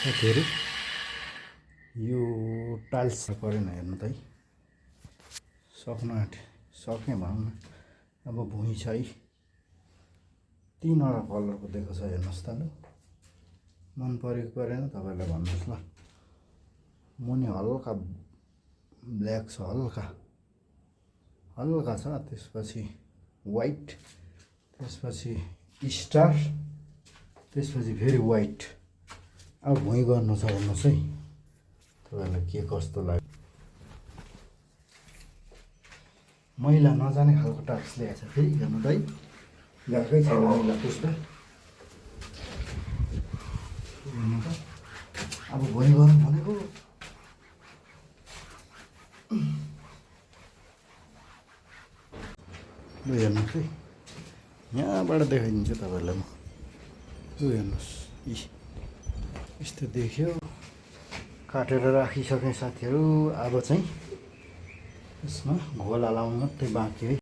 साथीहरू यो टाइल्स परेन हेर्नु त है सक्ने भनौँ न। अब भुइँ छ है 3वटा कलरको दिएको छ हेर्नुहोस् त ल मन परेको परेन तपाईँलाई भन्नुहोस् ल। मुनि हल्का ब्ल्याक छ हल्का छ त्यसपछि वाइट त्यसपछि स्टार त्यसपछि फेरि वाइट। अब भुइँ गर्नु छ हेर्नुहोस् है तपाईँलाई के कस्तो लाग्यो। मैला नजाने खालको टाइल्स ल्याएको छ फेरि हेर्नु त है गएकै छैन मैला पुस्ता हेर्नु त। अब भुइँ गरौँ भनेको लु हेर्नुहोस् है यहाँबाट देखाइदिन्छु तपाईँलाई म। लु हेर्नुहोस् यस्तो देखियो काटेर राखिसकेँ साथीहरू। अब चाहिँ यसमा घोला लाउनु मात्रै बाँकी है।